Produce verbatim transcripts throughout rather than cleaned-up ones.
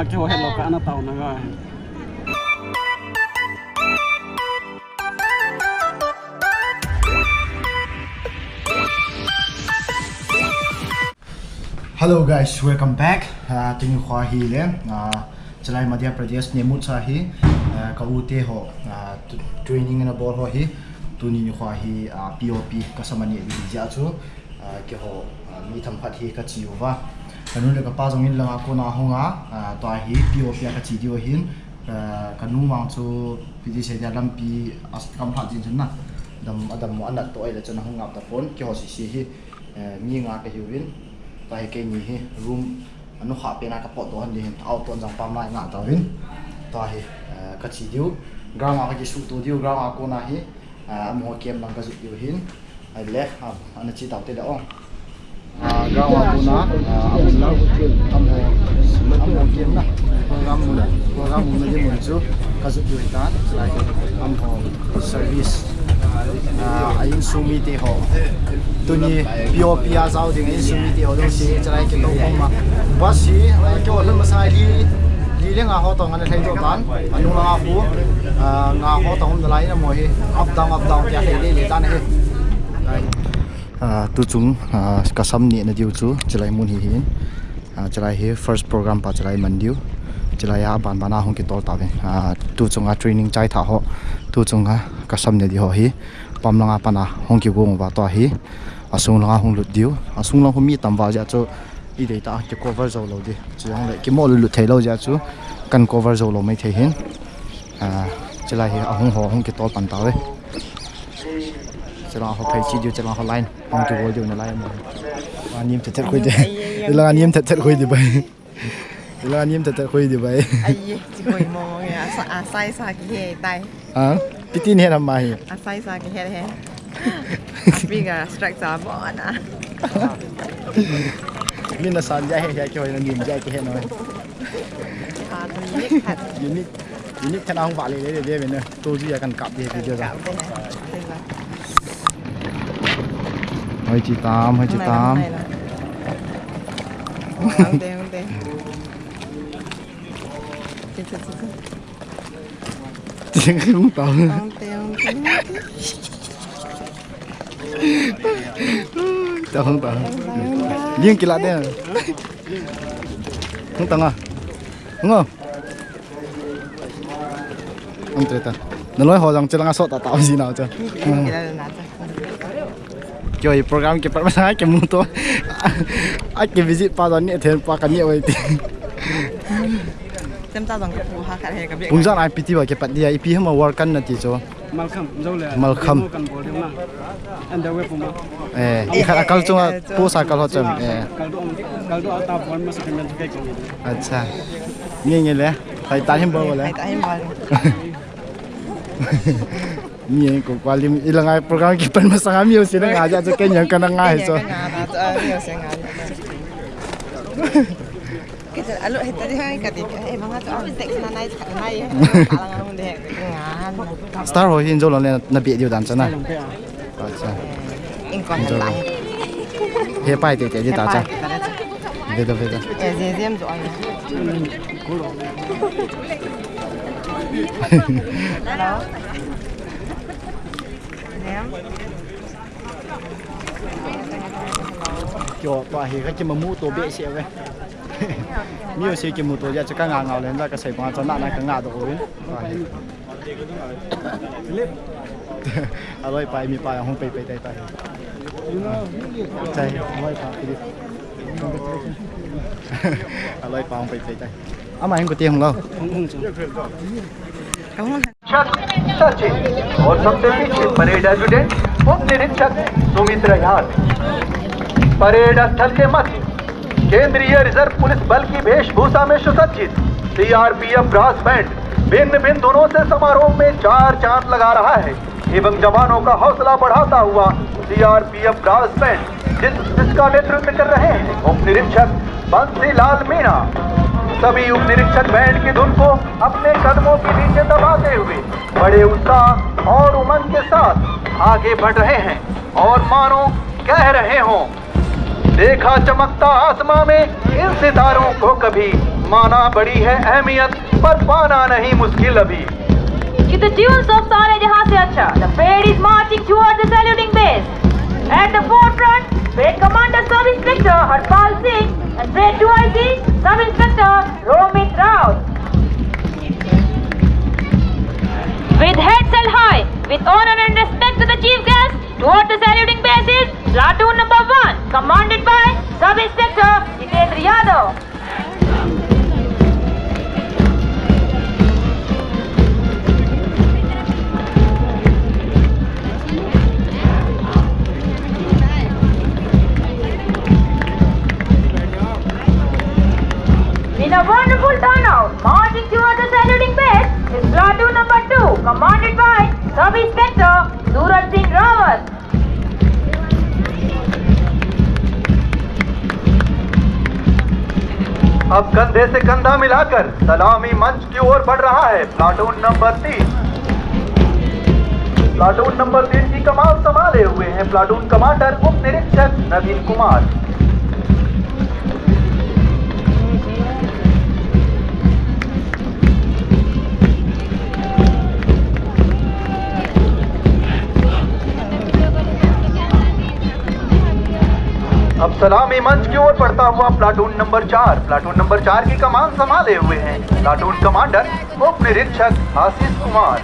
Keiho hello ka ana tao na ga. Hello guys, welcome back. Uh, tuni kho hi le, uh, chalai Madhya Pradesh Nimut sa hi, uh, ka u te ho, uh, t- training na bol ho hi, tuni ni kho hi, uh, P O P ka samani hi jia chu, uh, keiho, uh, mi themkhat hi ka chi uva. Ka nu le ka pa jong in langa kona hung a, uh, tua hi P O P a ka chi diu hin, uh, ka nu mang chu P T C dia lampi as kam phat jin chun na. Dam, adam mo anat to ai le chun hung ngap ta pon, keiho sisi hi. Eh, mi nga ka hiuvin, tua hi keini hi room, anu kha pena ka pot doh han ding hin, auto jong pam lai nga tauvin, tua hi, eh, ka chi diu, ground a ka kisuto diu, ground a kona hi, eh, amaho camp lang ka jot diu hin, ai le, ah, ana chi tau te le ong. Ah, ground a kona, ah, amaho, amaho, amaho camp na, program mun, program mun na di mun chu, ka jot diu hitan, chulai hi, amaho service. Ah, a insung mite ho. Tuni P O P a jao ding a insung mite ho dong si chalai kito pom ma. Bus hi, ah, keiho lhun masang li, li le nga ho tong ana thei doh tan. Anu nga khu, ah, nga ho tong um nalai na mo hi. Up down, up down tia thei le le tan hi. Ah, tu chung, ah, ka sam ni na diu chu chalai mun hi hin. Ah, chulai hi first program pa chulai man diu. Chulai a ban ban a hung kitol tauvin. Ah, tu chunga training chai tha ho. Tu chunga ka sam ne di ho hi. Pam langa pana hung kigong uva tua hi. Asung langa hung lut diu. Asung lang khu mi tam val jia chu i dei ta ki cover jou lou di. Chu jong le kimo lut lut thei lou jia chu kan cover jou lou mai thei hin. Ah, chulai hi ahung ho hung kitol pan tauve. Chulai ho phei chi diu, chulai ho line. Hung kigol diu nalai mo. Anim thet thet khoi di. Ai, ai, ai, ai. Ila anim thet thet khoi di bai. Ila anim thet thet khoi di bai. Ai, chi khoi mo mo ya. Sa, a, sai sa ki he tai. Ha? Piti ni he na ma hi. A sai sa ki he he. Bigger structure bo na. Min na san ja he he ki hoi na nim ja ki he no. Ha, unique hat. Unique. Unit thena hung vale le le ve na. To ju ya kan kap de video ja. Hoi chi tam, hoi chi tam. Hung te, hung te. Chi, chi, chi, chi. Hung tam. Hung te, hung te. Ta hung ta. Ling kila de. Hung ta nga. Hung. Ang treta. Naloi ho jang chilang asot ta ta ji na cha. Kyo hi program ke par ma ke mu to. A ke visit pa dan ni then pa ka ni wai ti. Tem ta jang ka pu ha khat he ka bi. Pung jan ai piti ba ke pat dia ipi hama work kan na ti cho. Malkham, jo le. Malkham. Kan bol ding na. Underwear puma. Eh, i khat akal chunga post akal ho chan. Eh. Kal do, kal do ata bon ma sa kan ke ko. Acha. Nge nge le. Hai ta him bol le. Hai ta him bol. Ni ko kwalim ilang ai program ki pan masang ami usi na nga ja cho ken yang kana nga he cho. Ken yang kana cho ami usi nga. Kita alo hita di hai kati. Eh, mga to ang text na nai, nai. Alang ang de ngan. Star ho hin jo lang le na bia diu dan chana. Acha. Inko na lai. He pai te te di ta cha. Vedo, vedo. Eh, je jem jo ai. Hello. Jem. Kyo pa hi ka kimamu to be se ve. Mi o se kimu to ja cha ka nga nga le ja ka sai pa cha na na ka nga do ko. Aloi pa mi pa hung pei pei tai tai. Chai, aloi pa Philip. Aloi pa hung pei pei tai. Ama hung ko te hung lo. Hung hung chu. Ka hung. निरीक्षक सचिन और सबसे पीछे parade adjutant उप निरीक्षक सुमित रैहान। परेड स्थल के मध्य केंद्रीय रिजर्व पुलिस बल की वेशभूषा में सुसज्जित सीआरपीएफ ब्रास बैंड भिन्न भिन्न धुनों से समारोह में चार चांद लगा रहा है एवं जवानों का हौसला बढ़ाता हुआ सीआरपीएफ ब्रास बैंड जिस, जिसका नेतृत्व कर रहे हैं उप निरीक्षक बंसीलाल मीणा। सभी उप निरीक्षक बैंड की धुन को अपने कदमों के नीचे दबाते हुए बड़े उत्साह और उमंग के साथ आगे बढ़ रहे हैं और मानो कह रहे हों, देखा चमकता आसमां में इन सितारों को कभी, माना बड़ी है अहमियत, पर पाना नहीं मुश्किल अभी। To the tunes of Sale Jahan Se Achha, the parade is marching towards the saluting base. At the forefront, Parade Commander Sub Inspector Harpal Singh and Parade two I C Sub Inspector Romit Rao. With heads held high, with honor and respect to the chief guest, toward the saluting base is platoon number one, commanded by Sub Inspector Jitendra Yadav. In a wonderful turnout, marching towards the saluting base is platoon number two, commanded by Sub Inspector Suraj Singh Rawat. अब कंधे से कंधा मिलाकर सलामी मंच की ओर बढ़ रहा है प्लाटून नंबर तीन। प्लाटून नंबर तीन की कमान संभाले हुए हैं प्लाटून कमांडर उप निरीक्षक नवीन कुमार। अब सलामी मंच की ओर बढ़ता हुआ प्लाटून नंबर चार, प्लाटून नंबर चार की कमान संभाले हुए हैं प्लाटून कमांडर उप निरीक्षक आशीष Kumar.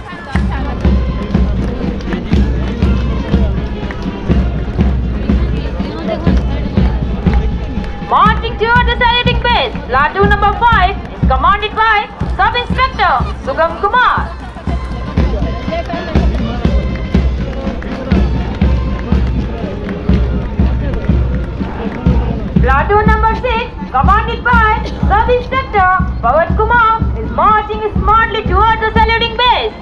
Marching toward the saluting base, platoon number five is commanded by Sub Inspector Sugam Kumar. Platoon number six, commanded by Sub Inspector Pawan Kumar, is marching smartly towards the saluting base.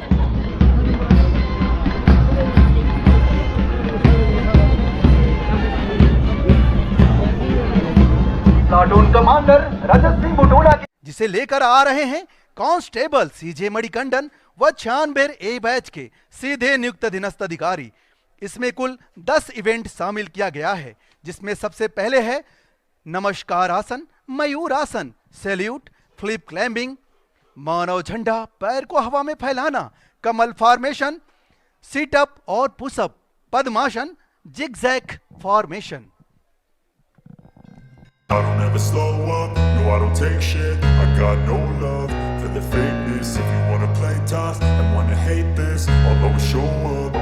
Platoon Commander Rajat Singh Butula की जिसे लेकर आ रहे हैं कांस्टेबल सीजे मणिकंडन व छियानबे ए बैच के सीधे नियुक्त अधीनस्थ अधिकारी। इसमें कुल दस इवेंट शामिल किया गया है, जिसमें सबसे पहले है नमस्कार आसन, मयूर आसन, सैल्यूट, फ्लिप क्लाइंबिंग, मानव झंडा, पैर को हवा में फैलाना, कमल फॉर्मेशन, सिट अप और pushup, padmasana, zigzag formation. I don't ever slow up, no, I don't take shit. I got no love for the fakeness. If you wanna play tough and wanna hate this, I'll always show up.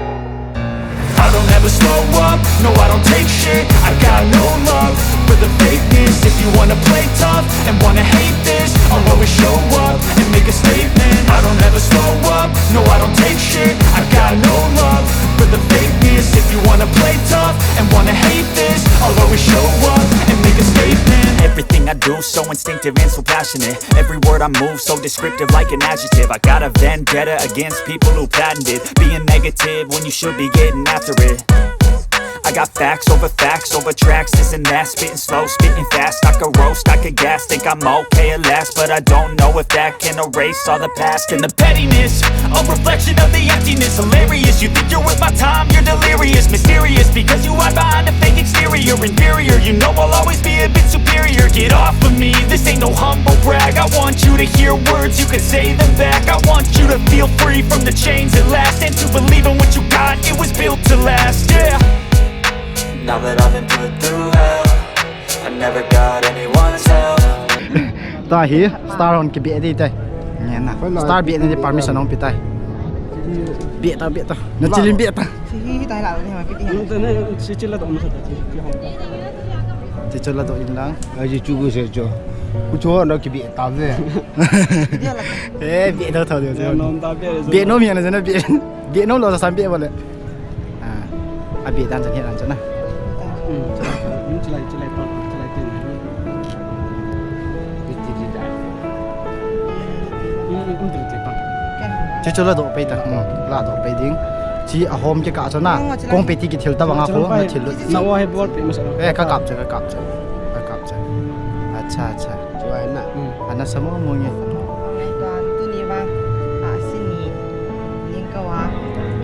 I don't ever slow up, no, I don't take shit. I got no love for the fakeness. If you wanna play tough and wanna hate this, I'll always show up and make a statement. I don't ever slow up, no, I don't take shit. I got no love for the fakeness. If you wanna play tough and wanna hate this, I'll always show up and make a statement. Everything I do so instinctive and so passionate. Every word I move so descriptive like an adjective. I got a vendetta against people who patented being negative when you should be getting after it. I got facts over facts over tracks, this and that. Spitting slow, spitting fast. I could roast, I could gas. Think I'm okay at last, but I don't know if that can erase all the past. And the pettiness, a reflection of the emptiness. Hilarious, you think you're worth my time, you're delirious. Mysterious, because you hide behind a fake exterior. Inferior, you know I'll always be a bit superior. Get off of me, this ain't no humble brag. I want you to hear words, you can say them back. I want you to feel free from the chains that last, and to believe in what you got, it was built to last, yeah. Now that I've been put through hell, I never got anyone's help. Tua hi star hon kibeh ding tai. Ngen na. Star beh na ding permission hung pe tai. Beh ta, beh ta. Na chilin beh ta. Chi hi tai la ni ma kiti. Nung ta na, chi chi la ta, um sa ta, chi chi hung ta. Chi chi la ta in lang. Ai, chi chu gu se chu. Ku chu no kibeh ta ve. Video la. Eh, beh ta tho de. Ya, nom ta beh. Beh nom ya na, na beh. Beh nom lo sa sam beh ba le. Ah, a beh dan chan he dan chan na. Hmm, chulai, chulai, chulai, chulai, chulai. Che chu la doh pei ta, hmm, la doh pei ding. Chi a hom kikah chu na, kong pei ti kithil ta bang a ko, na thil lut. Na wa he bol pe ma sa. Eh, ka kap cha, ka kap cha. Ka kap cha. Acha, acha. Chu ai na. Hmm. Ana sa mo mo nge. Tuni vang, a, sini, ning ka wa,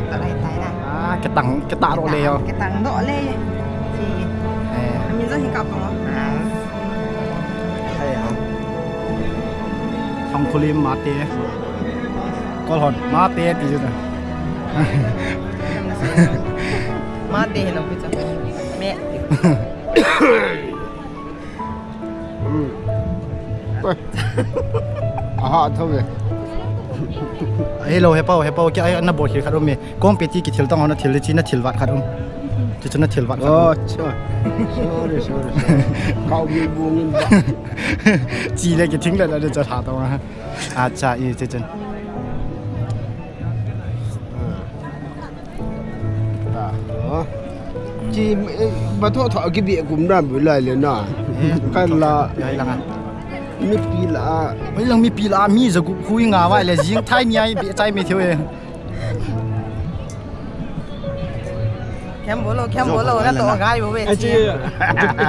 ta lai tai na. Ah, kitang, kita ro le yo. Kitang doh le. Chi. Eh. Amin zo hi kap mo. Ah. Ai ha. Khulim mate. Kol hon mate ti chu. Mate hello pi chu. Me. Aha, thau ve. Hello, he pau, he pau, kya na bol khel khat um e. Kong pe ti ki thil tong ho na thil chi na thil vat khat um. Chi chu na thil vat khat um. Oh, acha. Sorry, sorry, sorry. Kau mi bung in. Chi le ki thing le la de cha tha tong ha. Acha, i chi chun. Chi, eh, ba tho tho ki bi kum na bu lai le na. Kan la. Ai lang a. Mi pi la. Ai lang mi pi la, mi za gu khu nga wa le jing thai ni ai bi chai mi thiu e. Khem bolo, khem bolo, na to gai bo ve. Ai chi,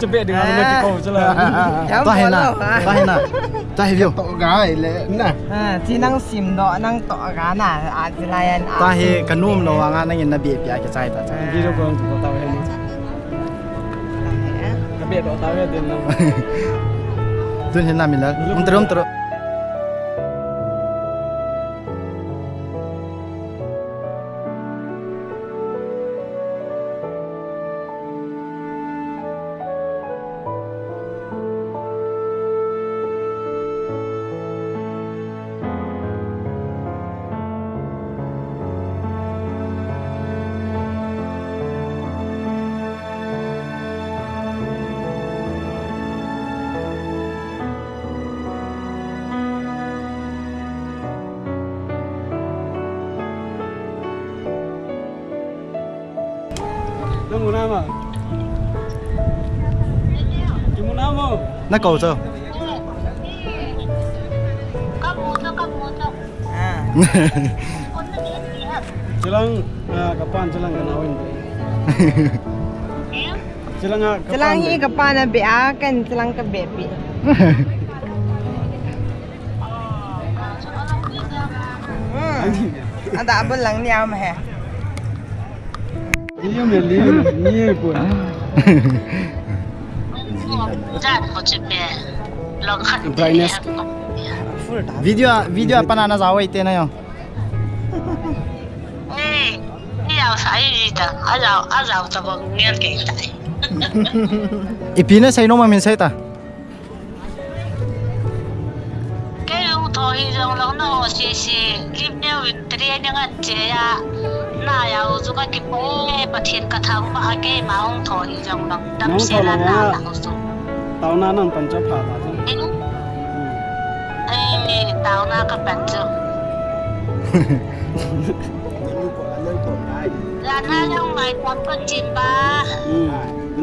chi be ding na ki ko chala. Khem bolo. Ta he na. Ta he view. To gai le na. Ha, chi nang sim do, nang to ga na, a chi lai an. Ta he ka nom lo anga nang in na be pia ki chai ta cha. Video ko to ta he ni. Ka be do ta he din na. Tun he na mi la. Um tro um tro. Nang mu na ma? Ki mu na mo? Na ko cho. Ah. Chilang, ah, kapan chilang kana win. Chilang, ah, chilang hi kapan a be a kan chilang ka be pi. Hmm. Ada abul lang ni am he. Liu me liu ni pun. Brightness. Video, video panana jao ite na yo. Ni, ni jao sa ai ta. A jao, a jao ta bang ni al ke ta. Ipi na sei nom a min sei ta. Kei hung tho hi jong long na ho si si, lim neo in training an che a, na ya u chu ka kipe, Pathen ka thangvah a keima hung tho hi jong long, damsel a na la u chu. Taona nang pan chu pha ta chu. Eh, taona ka pan chu. Lana jong ngai pon ko chin ba. Hmm.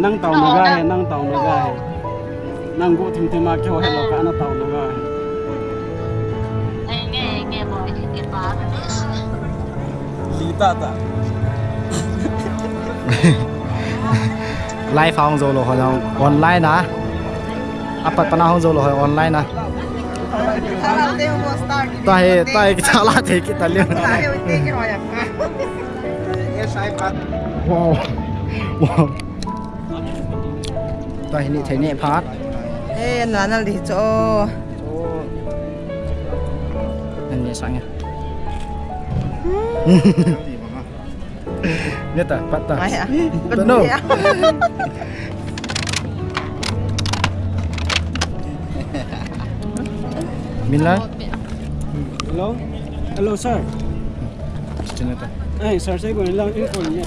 Nang taona ga he, nang taona ga he. Nang go thim thim a kyo he lo ka na taona ga he. Ai nge, nge boy, nge pa. Li ta ta. Live hong jo lo ho online a. Apat pana hong jo lo ho online a. Ta he, ta he, kita la te kita le. Wow. Wow. Ta hi ni thei ni phat. Eh, na na li cho. Nan ni sang ya. Ni ta, pat ta. Ai, ah. Ta no. Min la? Hello? Hello, sir. Sino ta? Eh, sir, sei ko lang in ko niya.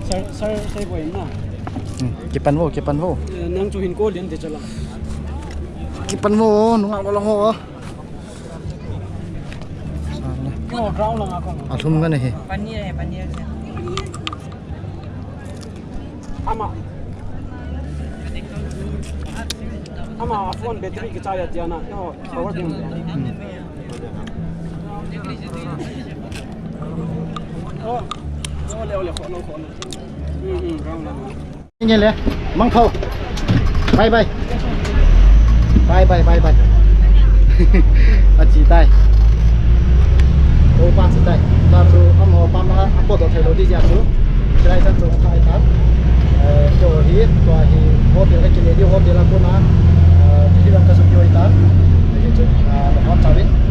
Sir, sir, sei ko na. Hmm, kipan vo, kipan vo. Eh, nang chu hin ko din te chala. Kipan vo, nunga ko lang ho. Sana. Ko ground lang ako. Alhum nga na he. Paneer hai, paneer. Ama. Ama phone battery kichai tia na. Yo, power bank. Hmm. Oh. Oh, le, le, khon, khon. Hmm, hmm, ground lang. Nge le, mangpho. Bye bye. Bye bye, bye bye. A chi tai. O pa chi tai. Ta chu amaho pam a, a po to thei lo di ja chu. Chilai chan chu thai ta. Eh, to hi, to hi, hotel ka kile di hotel a kona. Eh, Lam ka sum oi tan. Ahi chu, ah, na phone chauvin.